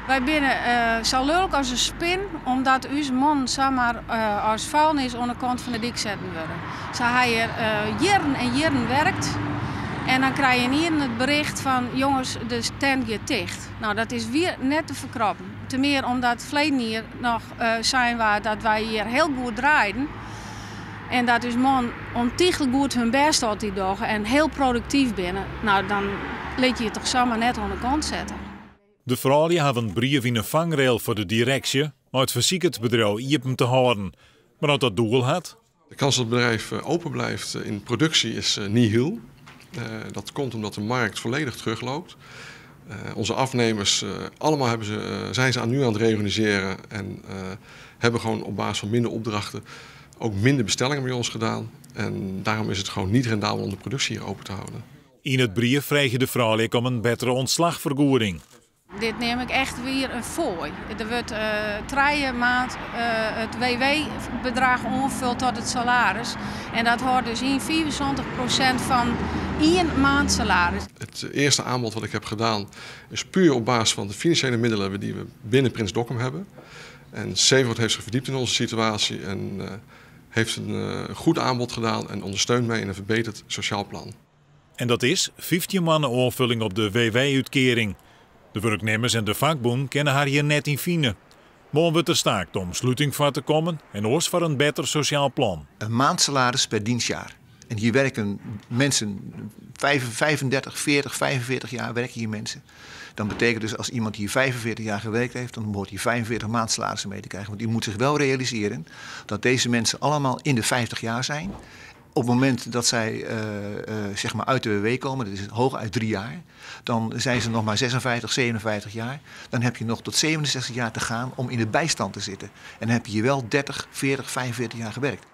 Wy binne sa lulk as in spin omdat ús mannen samar as vuilnis oan de kant fan de dyk setten wurde. Se ha hjir jierren en jierren werkt en dan krije je ynienen it bericht fan jonges, de tent giet ticht. No, dat is wier net te ferkroppen. Te mear omdat ferleden jier noch sein waard dat wy hjir hiel goed draaiden en dat ús mannen ontiegelijk goed hun bêst altyd dogge en hiel produktyf binne. No, dan lit je je toch samar net oan de kant sette. De froulju hawwe in brief yn 'e fangrail foar de direksje mei it fersyk it bedriuw iepen te hâlden. Mar oft dat doel hat? De kans dat het bedrijf open blijft in productie is nihil. Dat komt omdat de markt volledig terugloopt. Onze afnemers, allemaal hebben ze, zijn ze nu aan het reorganiseren en hebben gewoon op basis van minder opdrachten ook minder bestellingen bij ons gedaan. En daarom is het gewoon niet rendabel om de productie hier open te houden. Yn it brief freegje de froulju ek om in bettere ûntslachfergoeding. Dit neam ik echt wier in foai. Der wurdt trije maand it WW-bedrach oanfuld tot it salaris. En dat hâldt dus yn 75% fan ien maand salaris. Het eerste aanbod wat ik heb gedaan is puur op basis van de financiële middelen die we binnen Prins Dokkum hebben. En Zevenwoud heeft zich verdiept in onze situatie en heeft een goed aanbod gedaan en ondersteunt mij in een verbeterd sociaal plan. En dat is 15 moanne oanfulling op de WW-útkearing. De wurknimmers en de fakbûn kinne har hjir net yn fine. Moarn wurdt der staakt om sluting foar te kommen en oars foar in better sosjaal plan. Een maandsalaris per dienstjaar. En hier werken mensen 35, 40, 45 jaar werken hier mensen. Dan betekent dus als iemand hier 45 jaar gewerkt heeft, dan hoort hij 45 maandsalarissen mee te krijgen. Want u moet zich wel realiseren dat deze mensen allemaal in de 50 jaar zijn. Op het moment dat zij zeg maar uit de WW komen, dat is hooguit 3 jaar, dan zijn ze nog maar 56, 57 jaar. Dan heb je nog tot 67 jaar te gaan om in de bijstand te zitten. En dan heb je hier wel 30, 40, 45 jaar gewerkt.